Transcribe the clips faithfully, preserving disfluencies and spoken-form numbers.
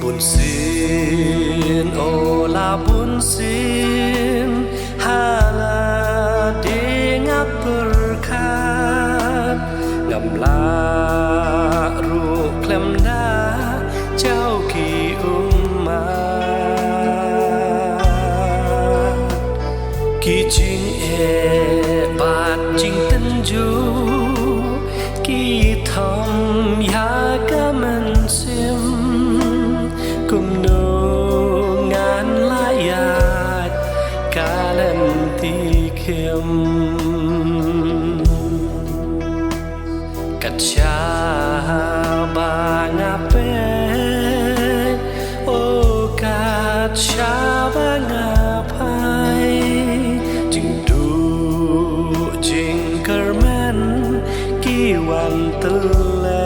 Bunsien, o la bunsien, ha la dei nga pyrkhat, ngam lah ruh khlem da jaw ki ummat. Ki jingeh bad jingtynjuh ki thom ïa ka mynsiem, kumno ngan lah ïaid ka lynti khim. Kat shaba nga peit, o kat shaba nga phai, jingduh jingkyrmen ki wan tylli.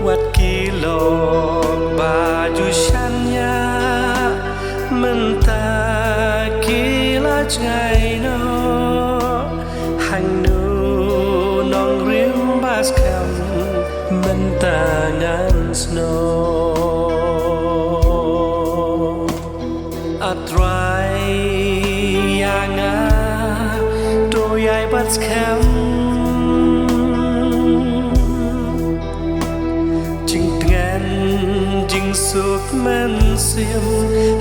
Wat ki lok ba ju shaniah, mynta ki la jngai noh. Hangno nongrim ba skhem mynta ngan snoh. A Trai ïa nga, to ïai bat skhem. Jingtngen jingsuk mynsiem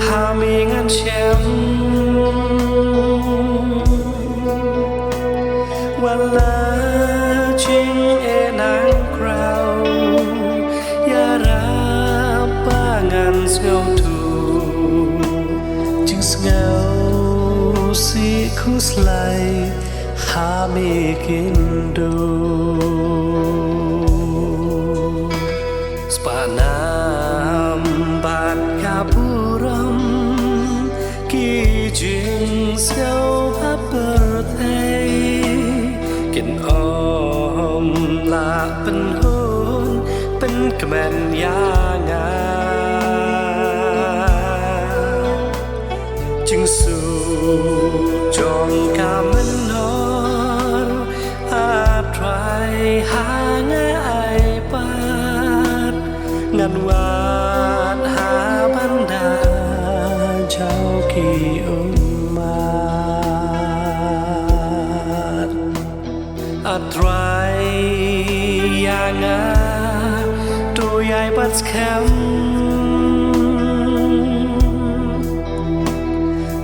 ha me ngan shem. Wat la jingeh nang khraw, ïarap ba ngan sngewthuh. Jingsngewsih khuslai ha me kin duh. Spah nam bad ka burom, ki jingsngewbha pyrthei kin ym lah pynhun pynkmen ïa nga. Jingsuk jong ka mynnor, A Trai, ha nga ai pat, ngan wad ha ban da jaw ki ummat. A Trai ïa nga, to ïai bat skhem.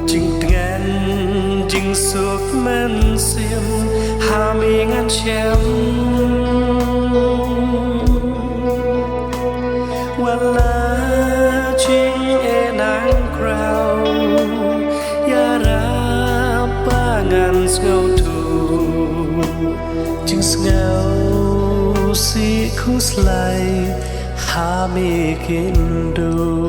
Jingtngen jingsuk mynsiem ha me ngan shem. Wat la jingeh nang khraw, ïarap ba ngan sngewthuh. Jingsngewsih khuslai ha me kin duh.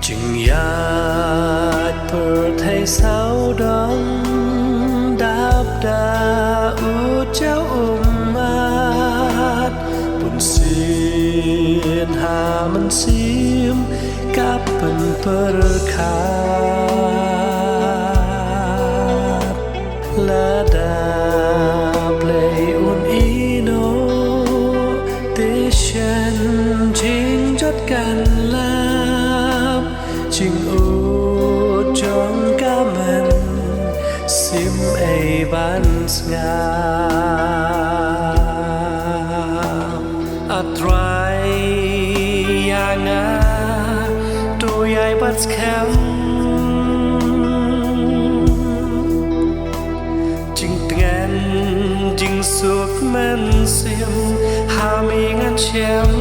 Jingïaid pyrthei sawdong, dap da u jaw ummat, bunsien ha mynsiem ka pynpyrkhat. Lada Blei un ïehnoh, te shen jingjot kan lap, jingud jong ka mynsiem ei ban sngap. A Trai ïa nga, to ïai bat skhem. Jingtngen jingsuk mynsiem ha me ngan shem.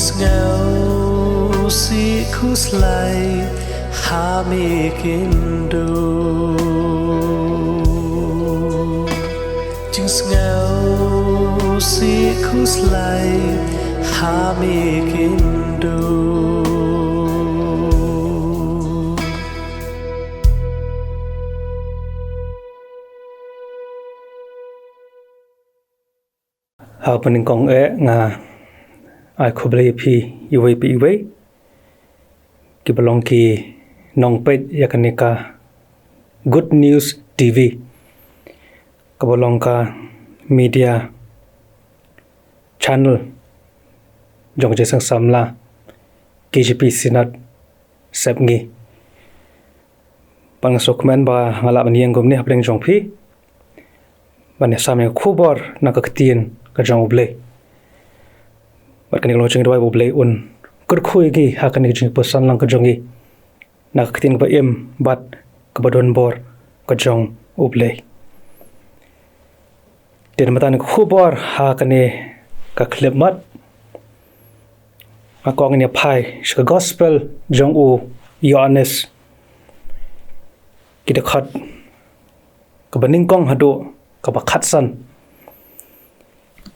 Sngewsih khuslai ha me kynduh. Jingsngewsih khuslai ha me kynduh. Ha kaba nyngkong eh nga ai khublei ïa phi iwei pa iwei kiba long ki nongpeit ïa kane ka Good News T V, kaba long ka media channel jong ka Jingïaseng Samla K J P Synod Sepngi. Bad nga sngewkmen ba nga lah ban ïeng kumne hapdeng jong phi ban ïasam ïa ka khubor na ka ktien ka jong U Blei. Bad kane ka long ka jingduwai ba U Blei un kyrkhu ïa ngi ha kane ka jingpuson lang ka jong ngi na ka ktien kaba im bad kaba don bor ka jong U Blei. Te namar kata ka khubor ha kane ka khyllipmat, nga kwah ngin ïa phai sha ka gospel jong u Ïoannis, ki dkhot kaba nyngkong haduh kaba khatsan,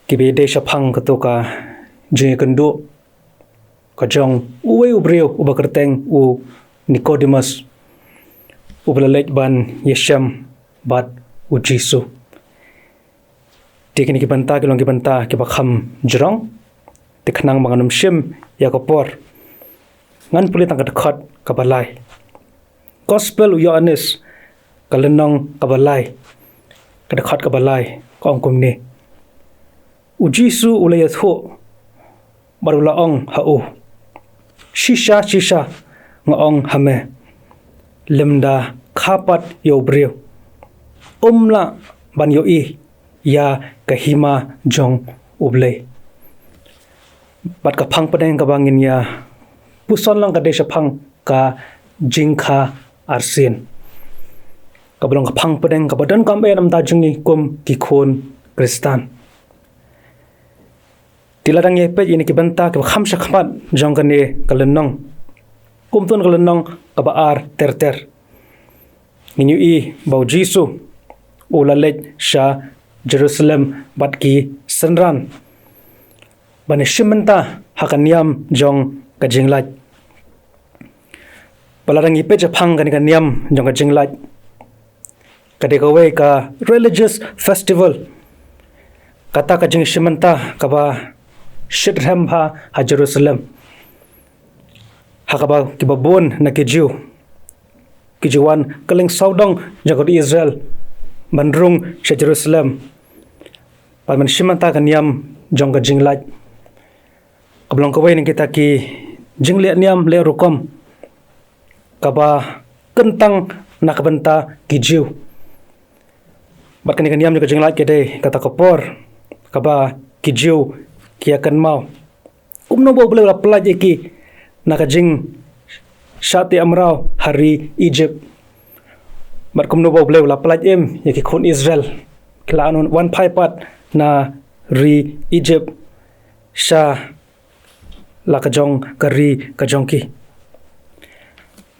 kiba ïadei shaphang kato ka jingïakynduh ka jong uwei u briew uba kyrteng u Nicodemus, uba la leit ban ïashem bad U Jisu. Te kine ki bynta ki long ki bynta kiba kham jrong. Te khnang ba ngan ym shim ïa ka por, ngan pule tang ka dkhot kaba lai. Gospel u Ïoannis, ka lynnong kaba lai, ka dkhot kaba lai, ka ong kumne: U Jisu u la ïathuh bad u la ong ha u: Shisha shisha nga ong ha me, lymda kha pat ïa u briew, um lah ban ïohi ïa ka hima jong U Blei. Bad ka phang pdeng kaba ngin ïa puson lang ka dei shaphang ka jingkha arsien, kaba long ka phang pdeng kaba donkam eh na ka bynta jong ngi kum ki khun Khristan. Te lada ngi peit ïa kine ki bynta kiba kham shakhmat jong kane ka lynnong, kum to na ka lynnong kaba ar ter ter, ngin ïohi ba U Jisu u la leit sha Jerusalem bad ki synran ban ïashim bynta ha ka niam jong ka jinglait. Bad lada ngi peit shaphang kane ka niam jong ka jinglait, ka dei kawei ka religious festival, kata ka jingïashim bynta kaba shit rhem ha, ha Jerusalem, ha kaba kiba bun na ki Jiw ki ju wan kylleng sawdong jong ka ri Israel ban rung sha Jerusalem ban, ban shim bynta ka niam jong ka jinglait, kaba long kawei na kita ki jingleh niam leh rukom kaba kyntang na ka bynta ki Jiw. Bad kane ka niam jong ka jinglait ka dei kata ka por kaba ki Jiw ki ïa kynmaw kumno ba U Blei u la pyllait ïa ki na ka jingshah teh mraw ha ri Ijipt. Bad kumno ba U Blei u la pyllait im ïa ki khun Israel, ki la wan phai pat na ri Ijipt sha la ka jong ka ri ka jong ki.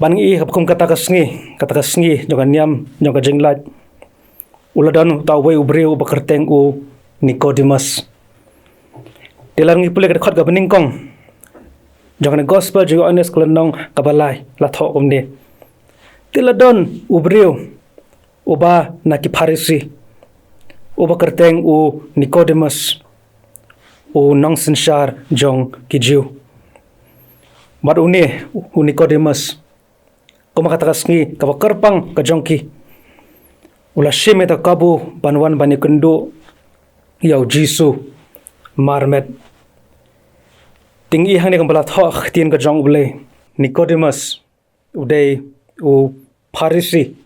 Bad ngi ïohi ba kum kata ka sngi, kata ka sngi jong ka niam jong ka jinglait, u la don uta uwei u briew uba kyrteng u Nicodemus. Te lada ngi pule ka dkhot kaba nyngkong jong kane ka gospel jong u Ïoannis ka lynnong kaba lai, la thoh kumne: Te la don u briew uba na ki Pharisi uba kyrteng u Nicodemus, u nongsynshar jong ki Jiw. Bad une u Nicodemus, kum ha kata ka sngi kaba kyrpang ka jong ki, u la shim ïa kata ka kabu ban wan ban ïakynduh ïa U Jisu marmet. Te ngi ïohi hangne kumba la thoh ha ka ktien ka jong U Blei, Nicodemus u dei u Pharisi,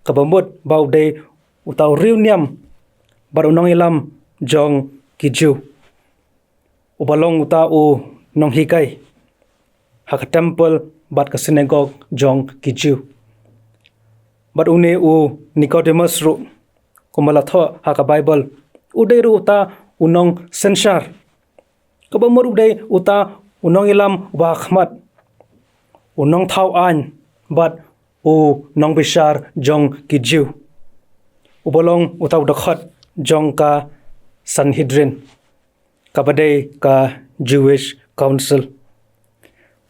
kaba mut ba u dei uta u riewniam bad u nongïalam jong ki Jiw, uba long uta u nonghikai ha ka temple bad ka synagogue jong ki Jiw. Bad une u Nicodemus ruh, kumba la thoh ha ka Baibl, u dei ruh uta u nongsynshar, kaba mut u dei uta u nongïalam uba ha khmat, u nongthaw aiñ bad u nongbishar jong ki Jiw, uba long uta u dkhot jong ka Sanhedrin, kaba dei ka Jewish Council.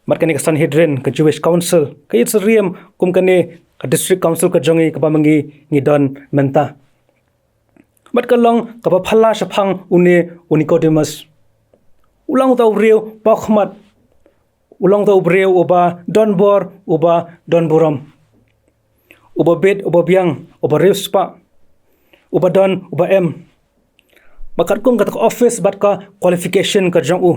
Bad kane ka Sanhedrin, ka Jewish Council, ka ïeit syriem kum kane ka District Council ka jong ngi kaba ma ngi ngi don mynta. Bad ka long kaba phylla shaphang une u Nicodemus. U long uta u briew paw khmat. U long uta u briew uba don bor, uba don burom. Uba bit, uba biang, uba riewspah. Uba don, uba em. Bad katkum kata ka office bad ka qualification ka jong u,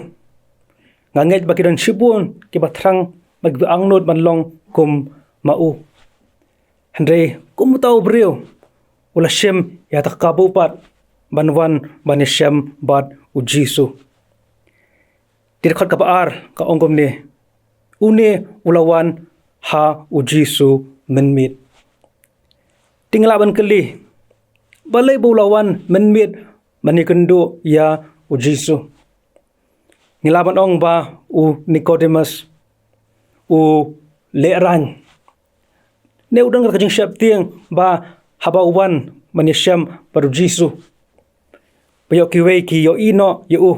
nga ngeit ba ki don shibun kiba thrang bad kiba angnud ban long kum ma u. Hynrei kum uta u briew, u la shim ïa kata ka kabu pat ban wan ban ïashem bad u Jisu. Te dkhot kaba ar ka ong kumne: Une u la wan ha u Jisu mynmiet. Te ngi lah ban kylli, balei ba u la wan mynmiet ban ïakynduh ïa u Jisu? Ngi lah ban ong ba u Nicodemus u lehraiñ. Ne u don ka jingsheptieng ba haba u wan ban ïashem bad u Jisu, ba ïoh kiwei ki ïohi noh ïa u.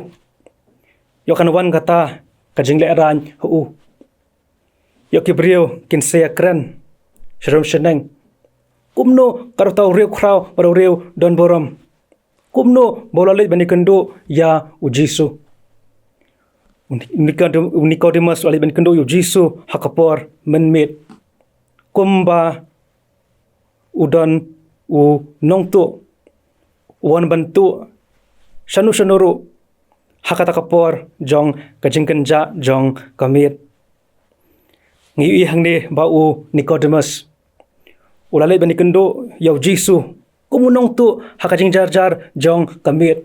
Ïoh kan wan kata ka jinglehraiñ ha u. Ïoh ki briew kin sa ïakren sharum shaneng. Kumno ka uta u riewkhraw bad u riew don burom, kumno ba u la leit ban ïakynduh ïa u Jisu? U Nikode-, u Nicodemus u la leit ban ïakynduh ïa u Jisu ha ka por mynmiet, kumba u don u nongtuh, u wan ban tuh shano shano ruh ha kata ka por jong ka jingkynjah jong ka miet. Ngi ïohi hangne ba u Nicodemus u la leit ban ïakynduh ïa u Jisu kum u nongtuh ha ka jingjarjar jong ka miet.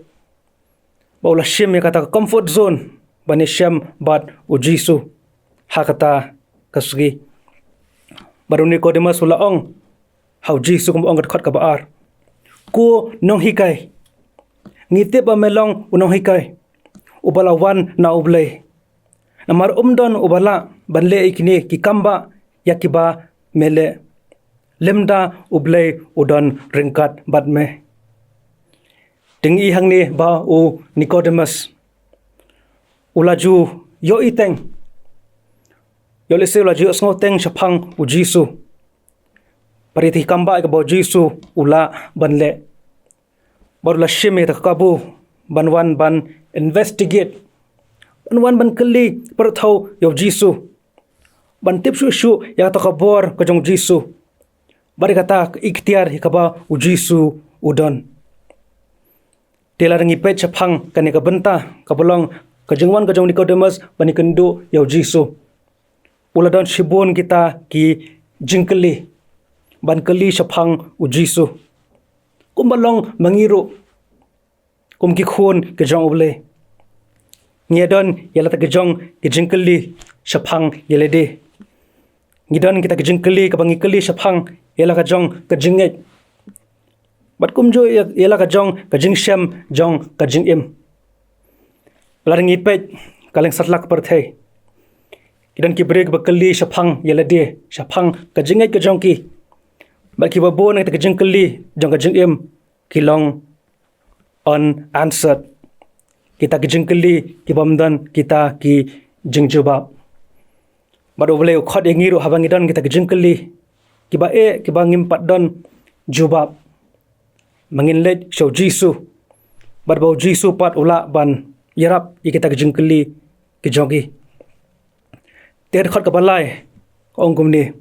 Ba u la shim ïa kata ka comfort zone ban ïashem bad u Jisu ha kata ka sngi. Bad u Nicodemus u la ong ha u Jisu, kum ba ong ka dkhot kaba ar: Ko Nonghikai, ngi tip ba me long u Nonghikai uba la wan na U Blei. Namar ym don uba lah ban leh ïa kine ki kam ba ïa kiba me leh, lymda U Blei u don ryngkat bad me. Te ngi ïohi hangne ba u Nicodemus u la ju ïohi teng, ïoh lehse u la ju ïohsngew teng shaphang u Jisu bad ïa kata ki kam ba ïa kaba u Jisu u lah ban leh. Bad u la shim ïa kata ka kabu ban wan ban investigate, ban wan ban kylli pyrthaw ïa u Jisu, ban tip shuh shuh ïa kata ka bor ka jong u Jisu bad ïa kata ka iktiar ïa kaba u Jisu u don. Te lada ngi peit shaphang kane ka bynta kaba long ka jingwan ka jong u Nicodemus ban ïakynduh ïa u Jisu, u la don shibun kita ki jingkylli ban kylli shaphang u Jisu. Kumba long ma ngi ruh kum ki khun ki jong U Blei, ngi ïa don ïa lata ki jong ki jingkylli shaphang ïa lade. Ngi don kita ki jingkylli kaba ngi kylli shaphang ïa la ka jong ka jingngeit, bad kumjuh ïa, ïa la ka jong ka jingshem jong ka jingim. Lada ngi peit ka lyngkha satlak pyrthei, ki don ki briew kiba kylli shaphang ïa lade, shaphang ka jingngeit ka jong ki. Bad kiba bun na kita ki jingkylli jong ka jingim ki long unanswered. Kita ki jingkylli kiba ym don kita ki jingjubab. Bad U Blei u khot ïa ngi ruh haba ngi don kita ki jingkylli kiba eh, kiba ngim pat don jubab, ba ngin leit sha u Jisu, bad ba u Jisu pat u lah ban ïarap ïa kita ki jingkylli ki jong ngi. Te dkhot kaba lai ka ong kumne: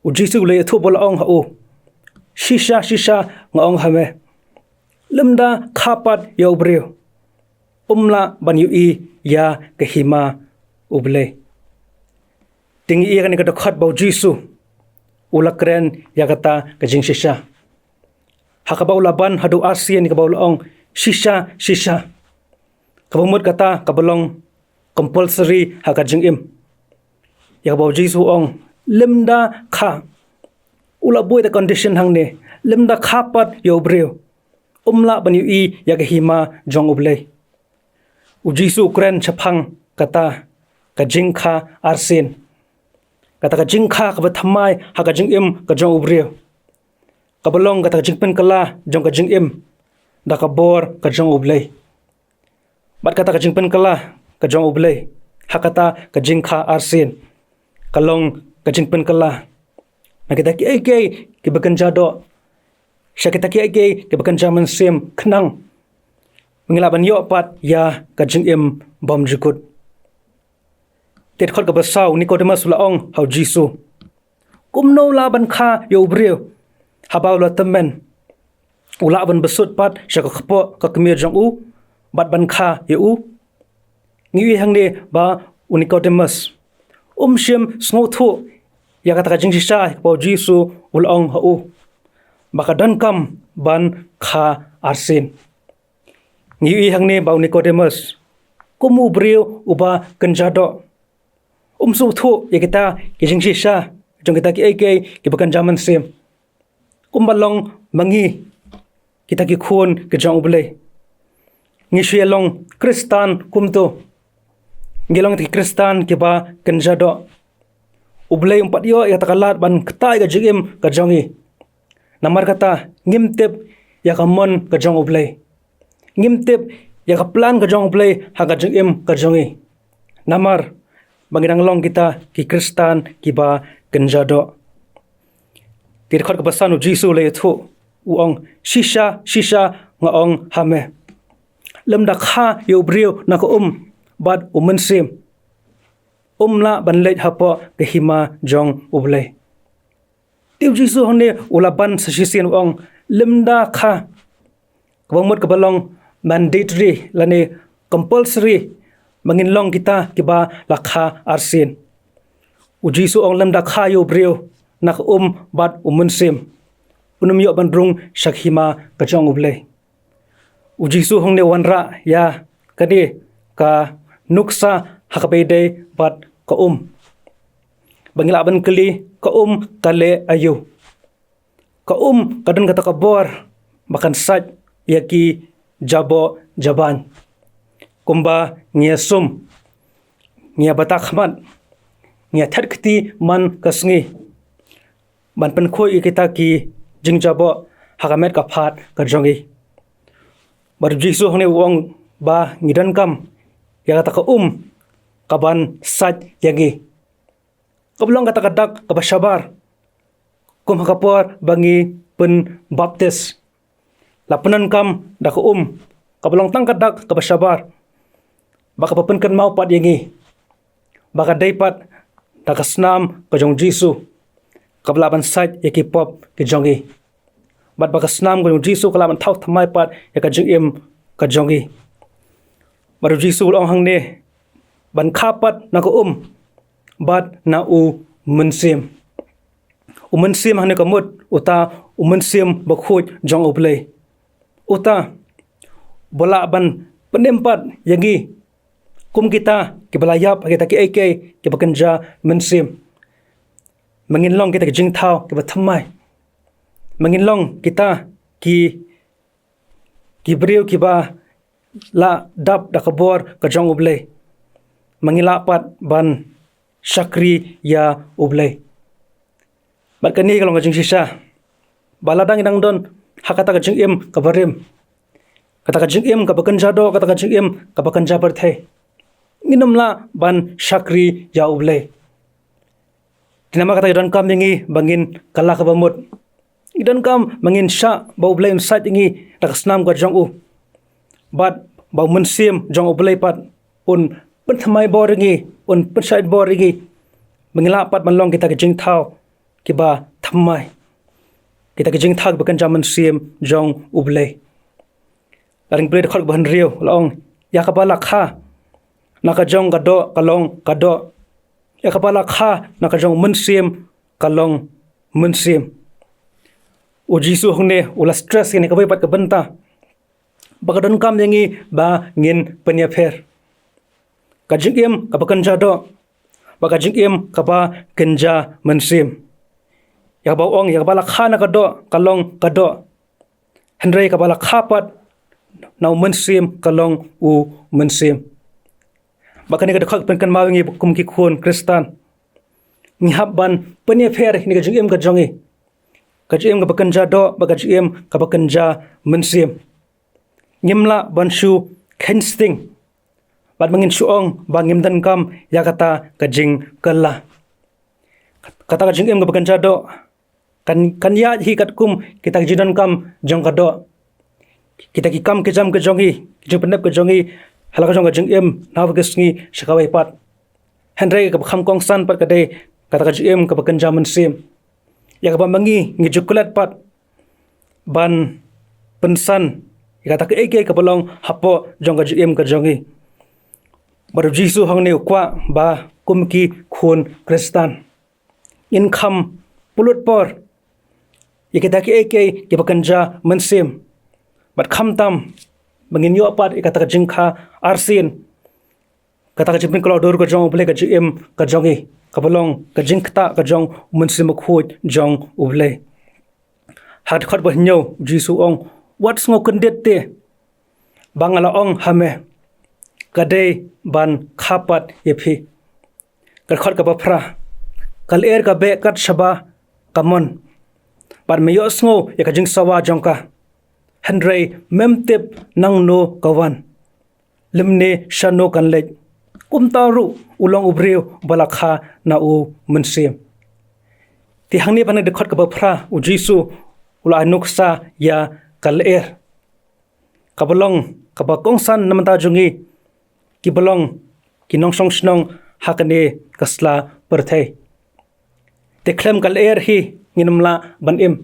U Jisu u la ïathuh bad u la ong ha u: Shisha shisha nga ong ha me, lymda kha pat ïa u briew um lah ban ïohi ïa ka hima U Blei. Te ngi ïohi ha kane ka dkhot ba u Jisu u la kren ïa kata ka jingshisha. Ha kaba u la ban haduh arsien, kaba u la ong shisha shisha, kaba mut kata kaba long compulsory ha ka jingim. Ïa kaba u Jisu u ong lymda kha, u la buh ïa ka condition hangne, lymda kha pat ïa u briew um lah ban ïohi ïa ka hima jong U Blei. U Jisu u kren shaphang kata ka jingkha arsien. Kata ka jingkha kaba thymmai ha ka jingim ka jong u briew, kaba long kata ka jingpynkylla jong ka jingim da ka bor ka jong u Blei. Bad kata ka jingpynkylla ka jong u Blei ha kata ka jingkha arsien ka long ka jingpynkylla na kita kiei kiei kiba kynja doh, sha kita kiei kiei kiba kynja mynsiem, khnang ba ngin lah ban ïoh pat ïa ka jingim bymjukut. Te dkhot kaba saw, u Nikodemus u la ong ha u Jisu: Kumno lah ban kha ïa u briew haba u la tymmen? U lah ban bsut pat sha ka kpoh ka kmie jong u bad ban kha ïa u? Ngi ïohi hangne ba u Nikodemus um shym sngewthuh ïa kata ka jingshisha kaba u Jisu u la ong ha u ba ka donkam ban kha arsien. Ngi ïohi hangne ba u Nikodemus, kum u briew uba kynja doh, um sngewthuh ïa kita ki jingshisha jong kita kiei kiei kiba kynja mynsiem. Kumba long ma ngi, kita ki khun ki jong u Blei, ngi shu ïa long Khristan kumto. Ngi long kita ki Khristan kiba kynja doh. U Blei um pat ïoh ïa kata ka lad ban ktah ïa ka jingim ka jong ngi. Namar kata, ngim tip ïa ka mon ka jong u Blei. Ngim tip ïa ka plan ka jong u Blei ha ka jingim ka jong ngi. Namar ba ngi dang long kita ki Khristan kiba kynja doh. Te dkhot kaba san, u Jisu u la ïathuh, u ong: Shisha shisha nga ong ha me, lymda kha ïa u briew na ka um bad u mynsiem, um lah ban leit hapoh ka hima jong u Blei. Te u Jisu hangne u la ban sa shisien, u ong: Lymda kha, kaba mut kaba long mandatory lane compulsory ba ngin long kita kiba la kha arsien. U Jisu u ong lymda kha ïa u briew na ka um bad u mynsiem, un ym ïoh ban rung sha ka hima ka jong u Blei. U Jisu hangne u wanrah ïa kane ka nuksa ha kaba ïadei bad ka um, ba ngi lah ban kylli, ka um ka leh aïu? Ka um ka don kata ka bor ba kan sait ïa ki jaboh jaban. Kumba ngi ïa sum, ngi ïa bata khmat, ngi ïa thet kti man ka sngi ban pynkhuid ïa kita ki jingjaboh ha ka met ka phad ka jong ngi. Bad u Jisu hangne u ong ba ngi donkam ïa kata ka um kaban sait ïa ngi, kaba long kata ka dak kaba shabar, kum ha ka por ba ngi pynbaptis. La pyndonkam da ka um kaba long tang ka dak kaba shabar, ba kaba pynkynmaw pat ïa ngi ba ka dei pat da ka snam ka jong u Jisu kaba lah ban sait ïa ki pop ki jong ngi, bad ba ka snam ka jong u Jisu ka lah ban thaw thymmai pat ïa ka jingim ka jong ngi. Bad u Jisu u la ong hangne ban kha pat na ka um bad na u mynsiem. U mynsiem hangne ka mut uta u mynsiem bakhuid jong u Blei, uta ba lah ban pynim pat ïa ngi kum kita kiba la ïap ha kita kiei kiei kiba kynja mynsiem. Ma ngin long kita ki jingthaw kiba thymmai, ma ngin long kita ki, ki briew kiba la dap da ka bor ka jong u Blei, ma ngi lah pat ban shakri ïa u Blei. Bad kane ka long ka jingshisha ba lada ngi dang don ha kata ka jingim kaba rim, kata ka jingim kaba kynja doh, kata ka jingim kaba kynja pyrthei, ngin ym lah ban shakri ïa u Blei. Te namar kata ngi donkam ïa ngi ba ngin kylla kaba mut. Ngi donkam ba ngin shah ba u Blei un sait ïa ngi da ka snam ka jong u, bad ba u mynsiem jong u Blei pat un pynthymmai bor ïa ngi, un pynshait bor ïa ngi, ba ngin lah pat ban long kita ki jingthaw kiba thymmai, kita ki jingthaw kiba kynja mynsiem jong u Blei. La dang pule dkhot kaba hynriew, la ong: Ïa kaba la kha na ka jong ka doh ka long ka doh, ïa kaba la kha na ka jong u mynsiem ka long mynsiem. U Jisu hangne u la stress ïa kane kawei pat ka bynta ba ka donkam ïa ngi ba ngin pynïapher. Ka jingim kaba kynja doh bad ka jingim kaba kynja mynsiem. Ïa kaba u ong, ïa kaba la kha na ka doh ka long ka doh, hynrei kaba la kha pat na u mynsiem ka long u mynsiem. Ba kane ka dkhot pynkynmaw ngi kum ki khun Khristan, ngi hap ban pynïapher ïa ka jingim ka jong ngi, ka jingim kaba kynja doh bad ka jingim kaba kynja mynsiem. Ngim lah ban shu kheiñ sting bad ba ngin shu ong ba ngim donkam ïa kata ka jingkylla. Kata ka jingim kaba kynja doh kan, kan ïaid hi katkum kita ki jingdonkam jong ka doh, kita ki kam ki jam ka jong ngi, ki jingpyndep ka jong ngi ha la ka jong ka jingim, na kawei ka sngi sha kawei pat. Hynrei kaba kham kongsan pat ka dei kata ka jingim kaba kynja mynsiem, ïa kaba ma ngi ngi ju klet pat ban pynsan ïa kata kaei kaei kaba long hapoh jong ka jingim ka jong ngi. Bad U Jisu hangne u kwah ba kum ki khun Khristan ngin kham pynlut por ïa kita kiei kiei kiba kynja mynsiem, bad khamtam ba ngin ïoh pat ïa kata ka jingkha arsien, kata ka jingpynkloi dur ka jong U Blei ha ka jingim ka jong ngi, kaba long ka jingktah ka jong U Mynsiem Bakhuid jong U Blei. Ha ka dkhot ba hynñiew, U Jisu u ong, wat sngew kyndit te ba nga la ong ha me, ka dei ban kha pat ïa phi. Ka dkhot kaba phra, ka lyer ka beh kat shaba ka mon, bad me ïohsngew ïa ka jingsawa jong ka, hynrei mem tip nangno ka wan, lymne shano kan leit. Kumta ruh u long u briew ba la kha na U Mynsiem. Te hangne pat ha ka dkhot kaba phra, U Jisu u la ai nuksa ïa ka lyer, kaba long kaba kongsan na ka bynta jong ngi kiba long ki nongshong shnong ha kane ka sla pyrthei. Te khlem ka lyer hi ngin ym lah ban im.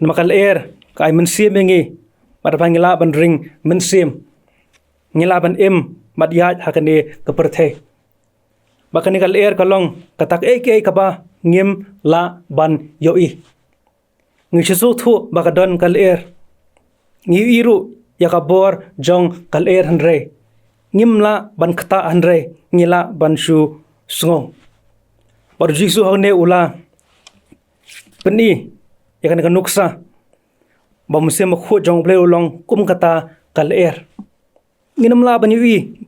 Namar ka lyer ka ai mynsiem ïa ngi, bad haba ngi lah ban ring mynsiem, ngi lah ban im bad ïaid ha kane ka pyrthei. Bad kane ka lyer ka long kata kaei kaei kaba ngim lah ban ïohi. Ngi shu sngewthuh ba ka don ka lyer, ngi ïohi ruh ïa ka bor jong ka lyer, hynrei ngim lah ban ktah, hynrei ngi lah ban shu sngew. Bad U Jisu hangne u la pyni ïa kane ka nuksa ba U Mynsiem Bakhuid jong U Blei u long kum kata ka lyer. Ngin ym lah ban ïohi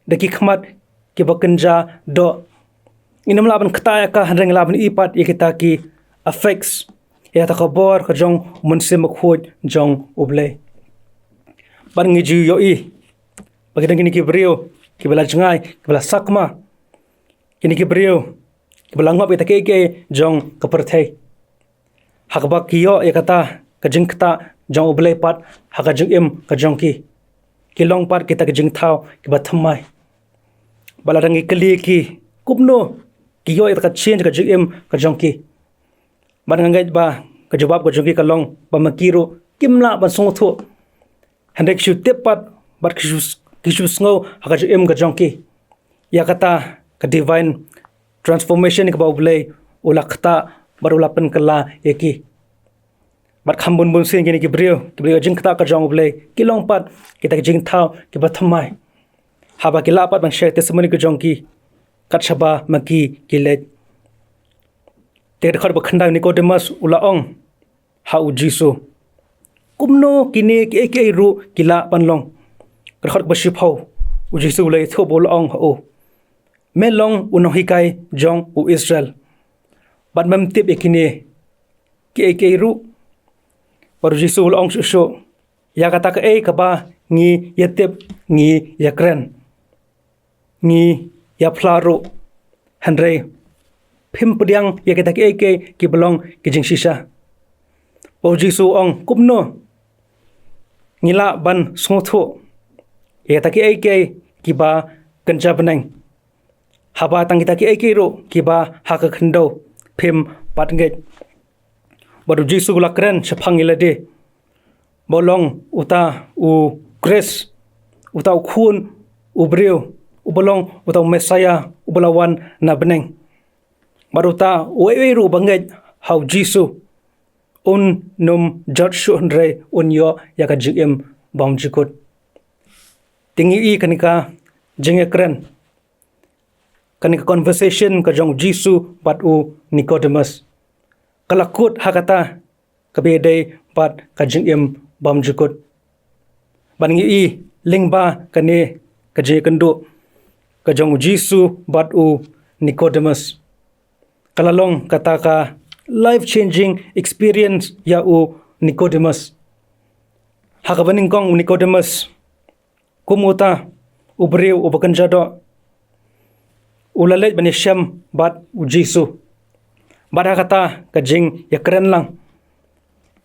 da ki khmat kiba kynja doh, ngin ym lah ban ktah ïa ka, hynrei ngi lah ban ïohi pat ïa kita ki effects, ïa kata ka bor ka jong U Mynsiem Bakhuid jong U Blei. Bad ngi ju ïohi ba ki don kine ki briew kiba la jngai, kiba la sakma, kine ki briew kiba la ngop ïa kita kiei kiei jong ka pyrthei, ha kaba ki ïoh ïa kata ka jingktah jong U Blei pat ha ka jingim ka jong ki. Ki long pat kita ki jingthaw kiba thymmai. Bad lada ngi kylli ki kumno ki ïoh ïa kata ka change ka jingim ka jong ki, bad nga ngeit ba ka jubab ka jong ki ka long ba ma ki ruh kim lah ban sngewthuh, hynrei ki shu tip pat bad ki shu, ki shu sngew ha ka jingim ka jong ki ïa kata ka divine transformation kaba U Blei u la ktah bad u la pynkylla ïa ki. Bad kham bun bun sien kine ki briew kiba ïoh ïa ka jingktah ka jong U Blei ki long pat kita ki jingthaw kiba thymmai, haba ki lah pat ban share testimony ka jong ki kat shaba ma ki ki leit. Te ka dkhot ba khyndai, Nikodemus u la ong ha U Jisu, kumno kine kiei kiei ruh ki lah ban long? Ka dkhot ba shiphew, U Jisu u la ïathuh bad u la ong ha u, me long u nonghikai jong U Israel, bad mem tip ïa kine kiei kiei ruh? Bad U Jisu u la ong shuh shuh, ïa kata kaei kaba ngi ïatip ngi ïakren, ngi ïaphla ruh, hynrei phim pdiang ïa kita kiei kiei kiba long ki jingshisha. Bad U Jisu u ong, kumno ngi lah ban sngewthuh ïa kita kiei kiei kiba kynja bneng, haba tang kita kiei kiei ruh kiba ha ka khyndew phim pat ngeit? Bad U Jisu u la kren shaphang ïa lade ba u long uta U Khrist, uta U Khun u briew, uba long uta U Messaïah uba la wan na bneng. Bad uta uwei uwei ruh uba ngeit ha U Jisu un ym jot shuh, hynrei un ïoh ïa ka jingim bymjukut. Te ngi ïohi kane ka jingïakren, kane ka conversation ka jong U Jisu bad u Nikodemus, ka la kut ha kata kaba ïadei bad ka jingim bymjukut. Bad ngi ïohi lyngba kane ka jingïakynduh, ka jong u Jisu bad u Nicodemus. Ka la long kata ka life changing experience ïa u Nicodemus. Ha kaba nyngkong u Nicodemus, kum uta u briew uba kynja doh, u la leit ban ïashem bad u Jisu. Bad ha kata ka jingïakren lang,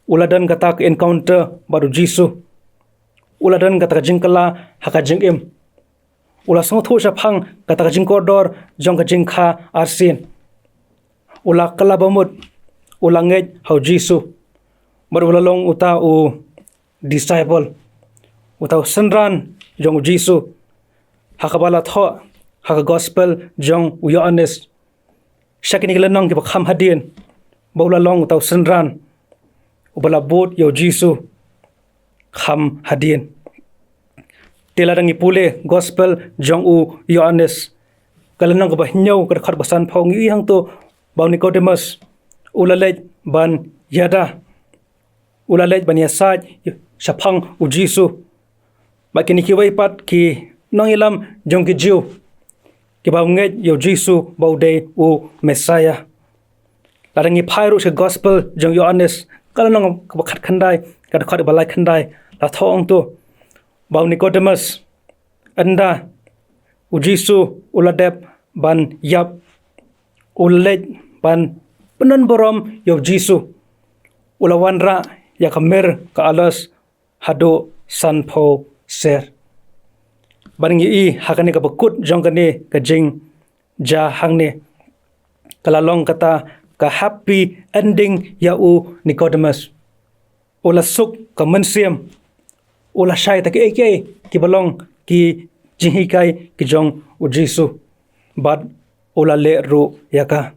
u la don kata ka encounter bad u Jisu. U la don kata ka jingkylla ha ka jingim. U la sngewthuh shaphang kata ka jingkordor jong ka jingkha arsien. U la kylla bamut, u la ngeit ha u Jisu. Bad u la long uta u disciple, uta u synran jong u Jisu. Ha kaba la thoh ha ka gospel jong u Ïoannis, sha kine ki lynnong kiba kham hadien, ba u la long uta u synran uba la bud ïa u Jisu kham hadien. Te lada ngi pule gospel jong u Ïoannis, ka lynnong kaba hynñiew, ka dkhot ba sanphew, ngi ïohi hangto ba u Nicodemus u la leit ban ïada, u la leit ban ïasaid shaphang u Jisu. Bad kine kiwei pat ki nongïalam jong ki Jiw, kiba ngeit ïa u Jisu ba u dei u Messiah. Lada ngi phai ruh sha gospel jong u Ïoannis, ka lynnong kaba khatkhyndai, ka dkhot ba laikhyndai, la thoh hangto ba u Nicodemus, ynda u Jisu u la dep ban ïap, u la leit ban pyndonburom ïa u Jisu. U la wanrah ïa ka mir ka aloes haduh sanphew ser. Bad ngi ïohi ha kane kaba kut jong kane ka jingjia hangne, ka la long kata ka happy ending ïa u Nicodemus. U la suk ka mynsiem, u la shai ïa kiei kiei kiba long ki jinghikai ki jong u Jisu, bad u la leh ruh ïa ka.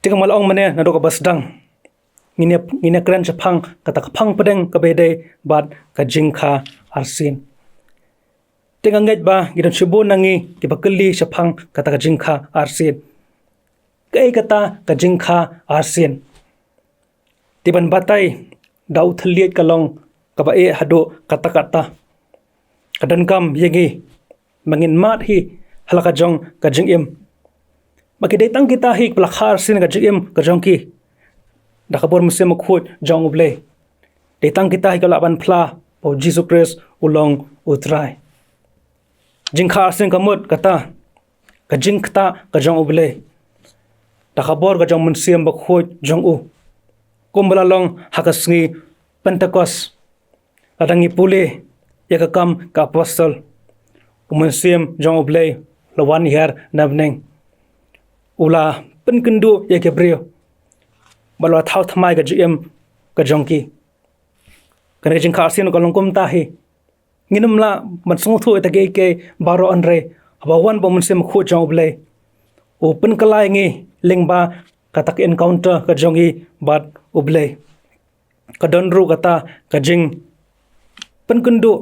Te kumba la ong mynne naduh kaba sdang, ngin ïa, ngin ïakren shaphang kata ka phang pdeng kaba ïadei bad ka jingkha arsien. Te nga ngeit ba ngi don shibun na ngi kiba kylli shaphang kata ka jingkha arsien. Kaei kata ka jingkha arsien? Te ban batai, da u thylliej ka long kaba eh haduh katta katta. Ka donkam ïa ngi ba ngin mad hi ha la ka jong ka jingim. Ba ki dei tang kita hi kiba la kha arsien ka jingim ka jong ki da ka bor Mynsiem Bakhuid jong U Blei. Dei tang kita hi kiba lah ban phla ba U Jisu Khrist u long U Trai. Jingkha arsien ka mut kata ka jingktah ka jong U Blei da ka bor ka jong Mynsiem Bakhuid jong u. Kumba la long ha ka sngi Pentekost, lada ngi pule ïa ka Kam ka Apostol, u Mynsiem jong U Blei u la wan hiar na bneng. U la pynkynduh ïa ki briew bad u la thaw thymmai ka jingim ka jong ki. Kane ka jingkha arsien ka long kumta hi. Ngin ym lah ban sngewthuh ïa kita kiei kiei baroh, hynrei haba wan bad u Mynsiem Bakhuid jong U Blei, u pynkylla ïa ngi lyngba kata ka encounter ka jong ngi bad U Blei. Ka don ruh kata ka jingpynkynduh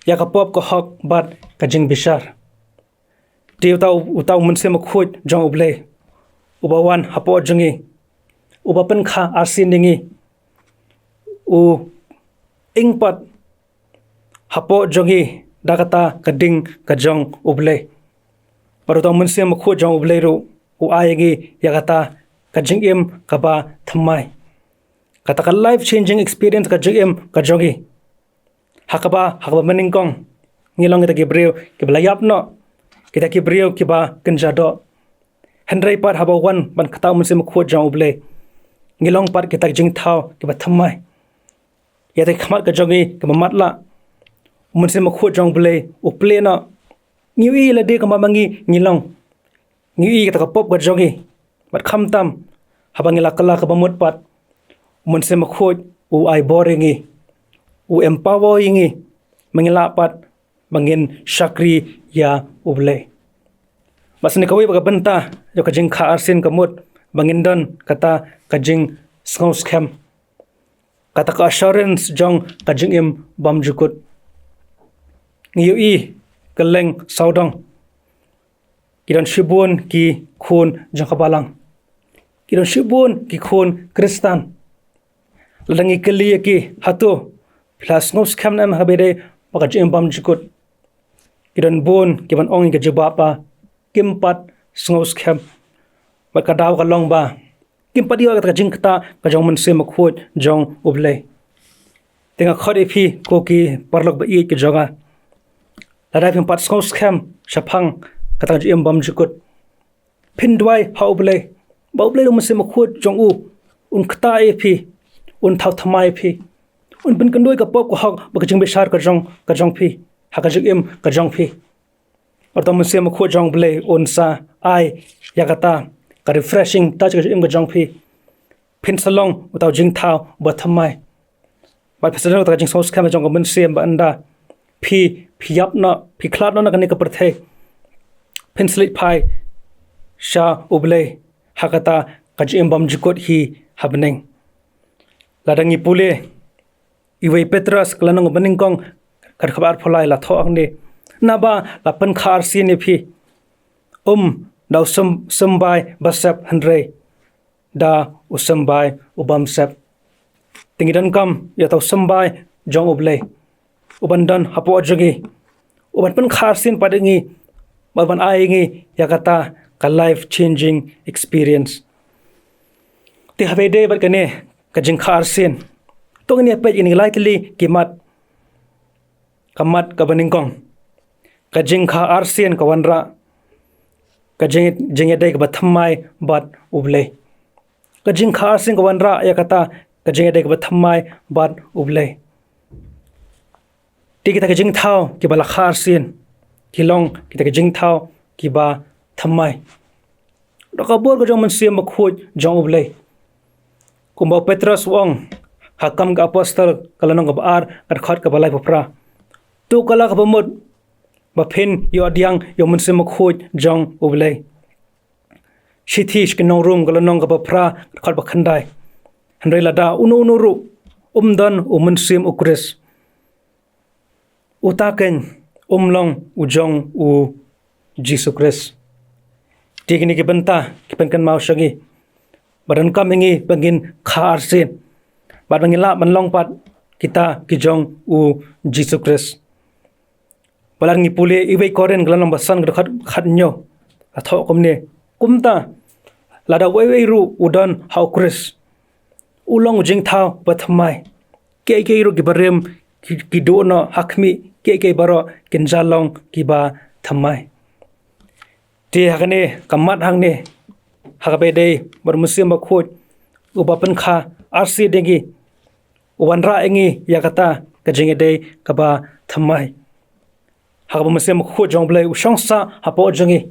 ïa ka pop ka hok bad ka jingbishar. Te uta u, uta u Mynsiem Bakhuid jong U Blei uba wan hapoh jong ngi, uba pynkha arsien ïa ngi, u ing pat hapoh jong ngi da kata ka ding ka jong U Blei. Bad uta u Mynsiem Bakhuid jong U Blei ruh u ai ïa ngi ïa kata ka jingim kaba thymmai, kata ka life changing experience ka jingim ka jong ngi. Ha kaba, ha kaba mynnyngkong ngi long kita ki briew kiba la ïap noh, kita ki briew kiba kynja doh. Hynrei pat haba wan bad kata u Mynsiem Bakhuid jong U Blei, ngi long pat kita ki jingthaw kiba thymmai. Ïa kita ki khmat ka jong ngi kiba matlah, u Mynsiem Bakhuid jong U Blei u plie noh. Ngi ïohi lade kumba ma ngi ngi long. Ngi ïohi kata ka pop ka jong ngi. Bad khamtam haba ngi la kylla kaba mut pat, u Mynsiem Bakhuid u ai bor ïa ngi, u empower ïa ngi ba ngin lah pat ba ngin shakri ïa U Blei. Bad sa kane kawei pat ka bynta jong ka jingkha arsien ka mut ba ngin don kata ka jingsngewskhem, kata ka assurance jong ka jingim bymjukut. Ngi ïohi kylleng sawdong, ki don shibun ki khun jong ka balang, ki don shibun ki khun Khristan. Lada ngi kylli ïa ki, hato phi la sngewskhem ne em ha kaba ïadei bad ka jingim bymjukut? Ki don bun ki ban ong ïa ka jubab ba kim pat sngewskhem. Bad ka daw ka long ba kim pat ïoh ïa kata ka jingktah ka jong u Mynsiem Bakhuid jong U Blei. Te nga khot ïa phi ko ki paralok ba ïeit ki jong nga, lada phim pat sngewskhem shaphang kata ka jingim bymjukut, phin duwai ha U Blei ba U Blei da u Mynsiem Bakhuid jong u un ktah ïa phi, un thaw thymmai ïa phi, un pynkynduh ïa ka pop ka hok bad ka jingbishar ka jong, ka jong phi ha ka jingim ka jong phi. Bad uta u Mynsiem Bakhuid jong U Blei un sa ai ïa kata ka refreshing touch ka jingim ka jong phi. Phin sa long uta u jingthaw ba thymmai. Bad phin sa don uta ka jingsngewskhem jong ka mynsiem ba ynda phi, phi ïap noh, phi khlad noh na kane ka pyrthei, phin sa leit phai sha U Blei ha kata ka jingim bymjukut hi ha bneng. Lada ngi pule Iwei Petros ka lynnong ba nyngkong ka dkhot arphew lai la thoh hangne: Naba la pynkha arsien ïa phi, um da u sym-, symbai basep hynrei da u symbai u bymsep. Te ngi donkam ïa uta u symbai jong U Blei u ban don hapoh jong ngi, u ban pynkha arsien pat ïa ngi, bad u ban ai ïa ngi ïa kata ka life changing experience. Te haba ïadei bad kane ka jingkha arsien, to ngin ïa peit ïa kine ki lai tylli ki mat. Ka mat kaba nyngkong, ka jingkha arsien ka wanrah ka jing, jingïadei kaba thymmai bad U Blei. Ka jingkha arsien ka wanrah ïa kata ka jingïadei kaba thymmai bad U Blei. Te kita ki jingthaw kiba la kha arsien ki long kita ki jingthaw kiba thymmai. Da ka bor ka jong u Mynsiem Bakhuid jong U Blei, kumba u Petros u ong ha Kam ki Apostol ka lynnong kaba ar ka dkhot kaba laiphew phra: To kylla kaba mut ba phin ïoh pdiang ïa u Mynsiem Bakhuid jong U Blei. Shithi sha ki nong Rom ka lynnong kaba phra ka dkhot ba khyndai: Hynrei lada uno uno ruh um don u Mynsiem u Khrist, uta keiñ um long u jong u Jisu Khrist. Te kine ki bynta ki pynkynmaw sha ngi ba donkam ïa ngi ba ngin kha arsien bad ba ngin lah ban long pat kita ki jong u Jisu Khrist. Ba lada ngi pule Iwei Korinth ka lynnong ba san ka dkhot khathynñiew, la thoh kumne: Kumta lada uwei uwei ruh u don ha u Khrist, u long u jingthaw ba thymmai. Kiei kiei ruh kiba rim ki, ki duh noh, ha khmih, kiei kiei baroh kin jia long kiba thymmai. Te ha kane ka mat hangne, ha kaba ïadei bad u Mynsiem Bakhuid uba pynkha arsien ïa ngi, u wanrah ïa ngi ïa kata ka jingïadei kaba thymmai. Ha kaba u Mynsiem Bakhuid jong U Blei u shong sah hapoh jong ngi,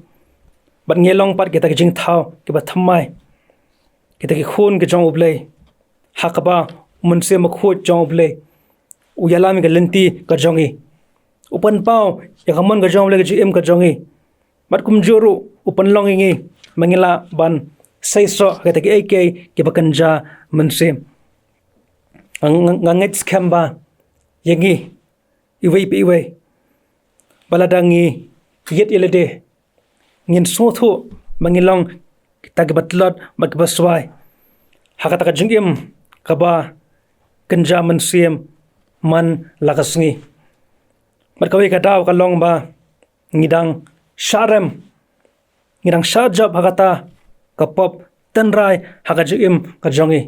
bad ngi long pat kita ki jingthaw kiba thymmai, kita ki khun ki jong U Blei, ha kaba u Mynsiem Bakhuid jong U Blei u ïalam ïa ka lynti ka jong ngi, u pynpaw ïa ka mon ka jong U Blei ha ka jingim ka jong ngi, bad kumjuh ruh u pynlong ïa ngi ba ngin lah ban seisoh ha kita kiei kiei kiba kynja mynsiem. Nga, nga, nga ngeit skhem ba ïa ngi iwei pa iwei, ba lada ngi ïit ïa lade, ngin sngewthuh ba ngi long kita kiba tlot bad kiba swai ha kata ka jingim kaba kynja mynsiem man la ka sngi. Bad kawei ka daw ka long ba ngi dang shah rem, ngi dang shah jop ha kata ka pop tynrai ha ka jingim ka jong ngi,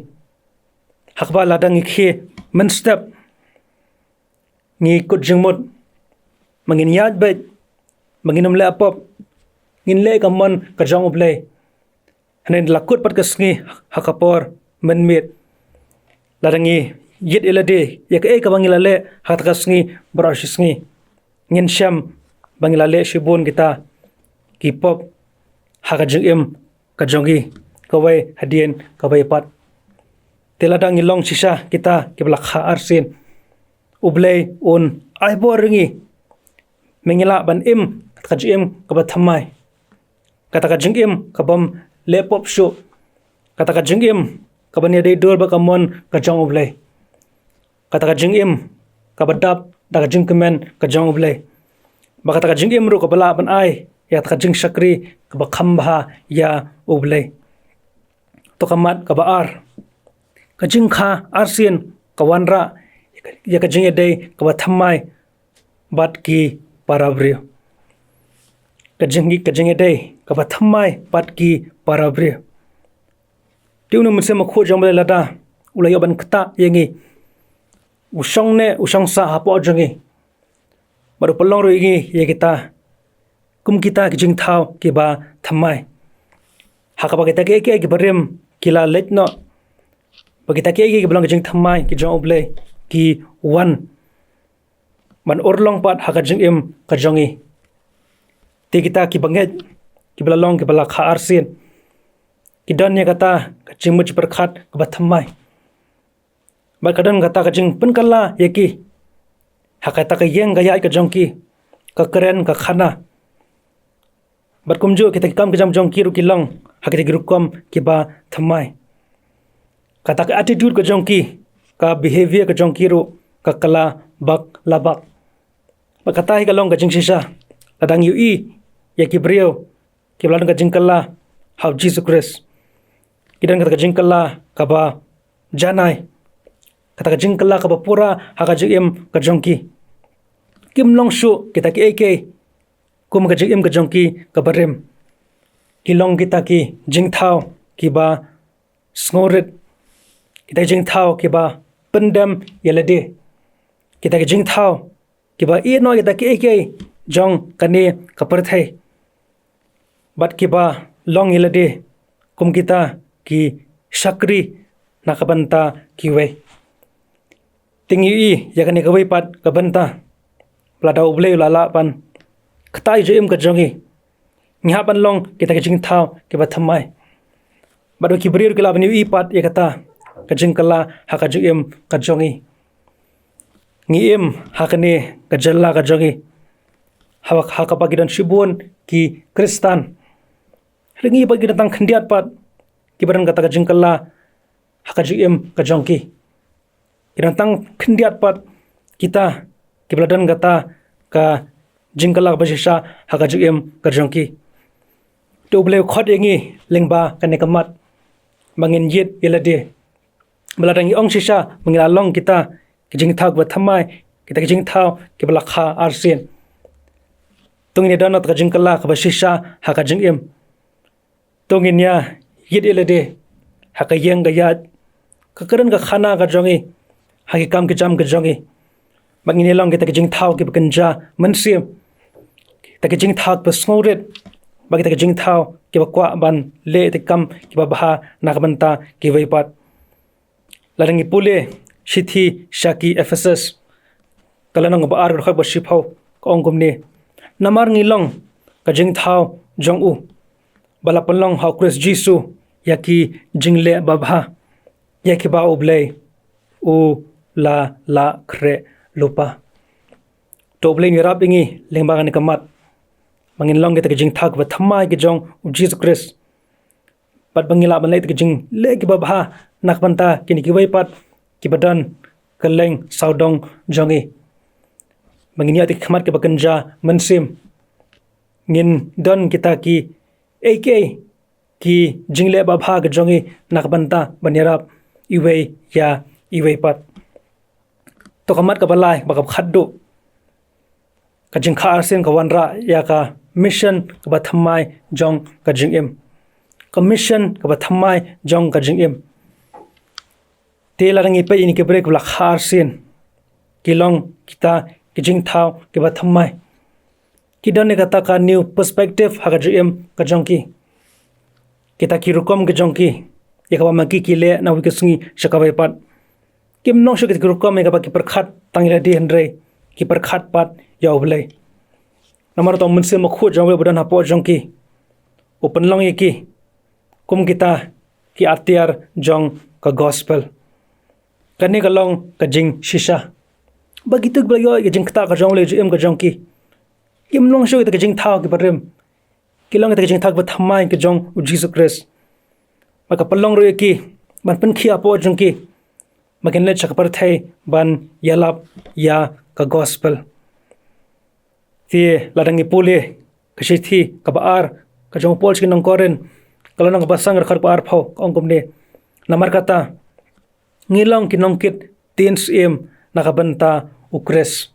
ha kaba lada ngi khie mynstep ngi kut jingmut ba ngin ïaid beit, ba ngin ym leh pop, ngin leh ka mon ka jong U Blei. Hynrei la kut pat ka sngi ha ka por mynmiet, lada ngi ïit ïa lade ïa kaei kaba ngi la leh ha kata ka sngi baroh shi sngi, ngin shem ba ngi la leh shibun kita ki pop ha ka jingim ka jong ngi, kawei hadien kawei pat. Te lada ngi long shisha kita kiba la kha arsien, U Blei un ai bor ïa ngi ba ngin lah ban im kata ka jingim kaba thymmai, kata ka jingim kabym leh pop shuh, kata ka jingim kaban ïadei dur bad ka mon ka jong U Blei, kata ka jingim kaba dap da ka jingkmen ka jong U Blei, bad kata ka jingim ruh kaba lah ban ai ïa kata ka jingshakri kaba kham bha ïa U Blei. To ka mat kaba ar, ka jingkha arsien ka wanrah ïa ka jingïadei kaba thymmai bad ki para briew. ka jing ka jingïadei kaba thymmai bad ki para briew. Te une u Mynsiem Bakhuid jong U Blei lada u la ïoh ban ktah ïa ngi, u shong ne u shong sah hapoh jong ngi, bad u pynlong ruh ïa ngi ïa kita kum kita ki jingthaw kiba thymmai, ha kaba kita kiei kiei kiba rim ki la leit noh, ba kita kiei kiei kiba long ki jingthymmai ki jong U Blei ki wan ban urlong pat ha ka jingim ka jong ngi. Te kita kiba ngeit, kiba la long kiba la kha arsien, ki don ïa kata ka jingmut jingpyrkhat kaba thymmai, bad ka don kata ka jingpynkylla ïa ki ha kata ka ïeng ka ïaid ka jong ki, ka kren ka khana. Bad kumjuh kita ki kam ki jam jong ki ruh ki long ha kita ki rukom kiba thymmai. Kata ka attitude ka jong ki, ka behavior ka jong ki ruh ka kylla bak la bak. Bad kata hi ka long ka jingshisha lada ngi ïohi ïa ki briew kiba la don ka jingkylla ha U Jisu Khrist. Ki don kata ka jingkylla kaba janai, kata ka jingkylla kaba pura ha ka jingim ka jong ki. Kim long shuh kita kiei kiei kum ka jingim ka jong ki kaba rim. Ki long kita ki jingthaw kiba sngewrit, kita ki jingthaw kiba pyndem ïa lade, kita ki jingthaw kiba ïehnoh ïa kita kiei kiei jong kane ka pyrthei, bad kiba long ïa lade kum kita ki shakri na ka bynta kiwei. Te ngi ïohi ïa kane kawei pat ka bynta, ba lada U Blei u la lah ban ktah ïa ka jingim ka jong ngi, ngi hap ban long kita ki jingthaw kiba thymmai. Bad ba ki briew ruh ki lah ban ïohi pat ïa kata ka jingkylla ha ka jingim ka jong ngi. Ngi im ha kane ka jylla ka jong ngi, ha, ha kaba ki don shibun ki Khristan. Hynrei ngi pat ki don tang khyndiat pat kiba don kata ka jingkylla ha ka jingim ka jong ki. Ki don tang khyndiat pat kita kiba la don kata ka jingkylla kaba shisha ha ka jingim ka jong ki. Te U Blei u khot ïa ngi lyngba kane ka mat ba ngin ïit ïa lade, ba lada ngi ong shisha ba ngi la long kita ki jingthaw kiba thymmai, kita ki jingthaw kiba la kha arsien, to ngin ïa don kata ka jingkylla kaba shisha ha ka jingim. To ngin ïa ïit ïa lade ha ka ïeng ka ïaid, ka kren ka khana ka jong ngi, ha ki kam ki jam ka jong ngi, bad ngin ïa long kita ki jingthaw kiba kynja mynsiem, kita ki jingthaw kiba sngewrit, bad kita ki jingthaw kiba kwah ban leh kita ki kam kiba bha na ka bynta kiwei pat. Lada ngi pule shithi sha ki Ephesus, ka lynnong ba ar, ka dkhot ba shiphew, ka ong kumne: Namar ngi long ka jingthaw jong u, ba la pynlong ha U Khrist Jisu ïa ki jingleh babha, ïa kiba U Blei u la lah khreh lypa. To U Blei un ïarap ïa ngi lyngba kane ka mat ba ngin long kita ki jingthaw kiba thymmai ki jong U Jisu Khrist, bad ba ngin lah ban leh kita ki jingleh kiba bha na ka bynta kine kiwei pat kiba don kylleng sawdong jong ngi, ba ngin ïoh ïa ki khmat kiba kynja mynsiem, ngin don kita kiei kiei ki jingleh babha ki jong ngi na ka bynta ban ïarap iwei ïa iwei pat. To ka mat kaba lai, ba kaba khatduh, ka jingkha arsien ka wanrah ïa ka mission kaba thymmai jong ka jingim. Ka mission kaba thymmai jong ka jingim. Te lada ngi peit ïa kine ki briew kiba la kha arsien, ki long kita ki jingthaw kiba thymmai. Ki don ïa kata ka new perspective ha ka jingim ka jong ki. Kita ki rukom ka jong ki, ïa kaba ma ki ki leh na kawei ka sngi sha kawei pat, kim long shuh kita ki rukom ïa kaba ki pyrkhat tang ïa lade, hynrei ki pyrkhat pat ïa U Blei. Namar uta u Mynsiem Bakhuid jong U Blei ba don hapoh jong ki, u pynlong ïa ki kum kita ki atiar jong ka gospel. Kane ka long ka jingshisha ba kito kiba la ïoh ïa ka jingktah ka jong U Blei ha ka jingim ka jong ki, kim long shuh kita ki jingthaw kiba rim, ki long kita ki jingthaw kiba thymmai ki jong U Jisu Khrist. Bad ka pynlong ruh ïa ki ban pynkhih hapoh jong ki ba kin leit sha ka pyrthei ban ïalap ïa ka gospel. Te lada ngi pule ka shithi kaba ar ka jong u Paul sha ki nong Korinth, ka lynnong kaba san, ka dkhot kaba arphew, ka ong kumne: Namar kata, ngi long ki nongkit ktien syiem na ka bynta U Khrist.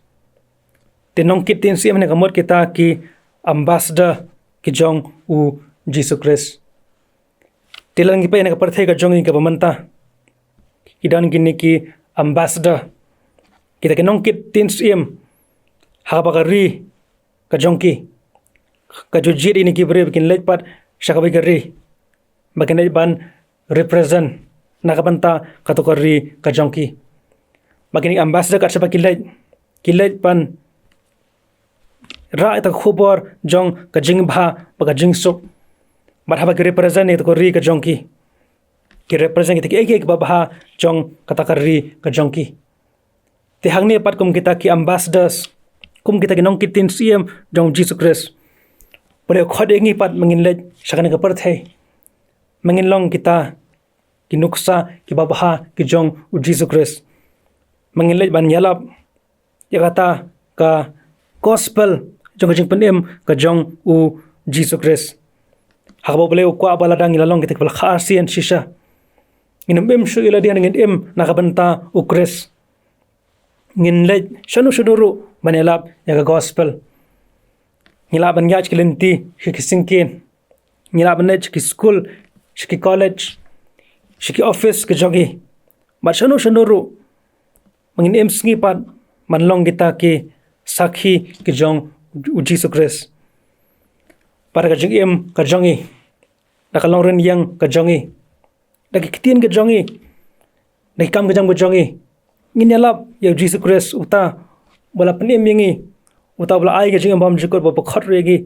Te nongkit ktien syiem ne ka mut kita ki ambassador ki jong u Jisu Khrist. Te lada ngi peit na ka pyrthei ka jong ngi kaba mynta, ki don kine ki ambassador, kita ki nongkit ktien syiem ha kaba ka ri ka jong ki. Ka ju jied ïa kine ki briew ba kin leit pat sha kawei ka ri, ba kin leit ban represent na ka bynta kato ka ri ka jong ki. Ba kine ki ambassador kat shaba ki leit, ki leit ban rah ïa ka khubor jong ka jingbha bad ka jingsuk. Bad haba ki represent ïa kato ka ri ka jong ki, ki represent kita kiei kiei kiba bha jong kata ka ri ka jong ki. Te hangne pat kum kita ki ambassadors, kum kita ki nongkit ktien syiem jong u Jisu Khrist, balei u khot ïa ngi pat ba ngin leit sha kane ka pyrthei, ba ngin long kita ki nuksa kiba bha ki jong u Jisu Khrist, ba ngin leit ban ïalap ïa kata ka gospel jong ka jingpynim ka jong u Jisu Khrist. Ha kaba U Blei u kwah ba lada ngi la long kita kiba la kha arsien shisha, ngin ym im shuh ïa lade, ngin im na ka bynta u Khrist. Ngin leit shano shano ruh ban ïalap ïa ka gospel. Ngi lah ban ïaid sha ki lynti, sha ki syngkien. Ngi lah ban leit sha ki skul, sha ki college, sha ki office ka jong ngi, bad shano shano ruh. Ba ngin im sngi pat ban long kita ki sakhi ki jong u Jisu Khrist. Bad da ka jingim ka jong ngi, da ka longrynieng ka jong ngi, da ki ktien ka jong ngi, da ki kam ka jam ka jong ngi, ngin ïalap ïa u Jisu Khrist, uta uba la pynim ïa ngi, uta uba la ai ka jingim bymjukut, uba khot ruh ïa ngi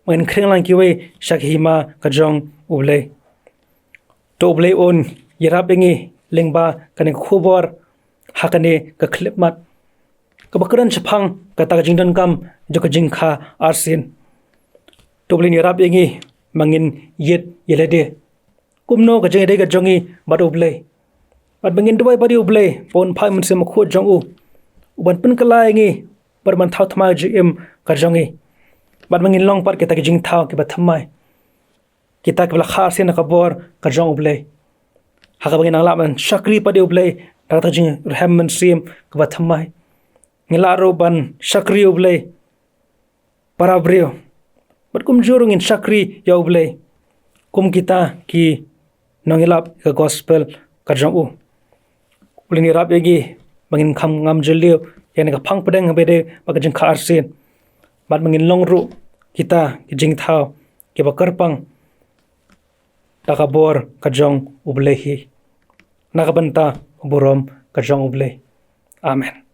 ba ngin khring lang kiwei sha ka hima ka jong U Blei. To U Blei un ïarap ïa ngi lyngba kane ka khubor ha kane ka khyllipmat kaba kren shaphang kata ka jingdonkam jong ka jingkha arsien. To U Blei un ïarap ïa ngi ba ngin ïeit ïa lade, kumno ka jingïadei ka jong ngi bad U Blei, bad ba ngin duwai bad ïa U Blei ba un phah Mynsiem Bakhuid jong u, u ban pynkylla ïa ngi, bad ban thaw thymmai ka jingim ka jong ngi, bad ba ngin long pat kita ki jingthaw kiba thymmai, kita kiba la kha arsien na ka bor ka jong U Blei, ha kaba ngin nang lah ban shakri pat ïa U Blei da kata ka jingrhem mynsiem kaba thymmai. Ngin lah ruh ban shakri ïa U Blei, para briew, bad kumjuh ruh ngin shakri ïa U Blei kum kita ki nongïalap ïa ka gospel ka jong u. U Blei un ïarap ïa ngi ba ngin kham ngam jylliew ïa kane ka phang pdeng kaba ïadei bad ka jingkha arsien, bad ba ngin long ruh kita ki jingthaw kiba kyrpang da ka bor ka jong U Blei hi, na ka bynta u burom ka jong U Blei. Amen.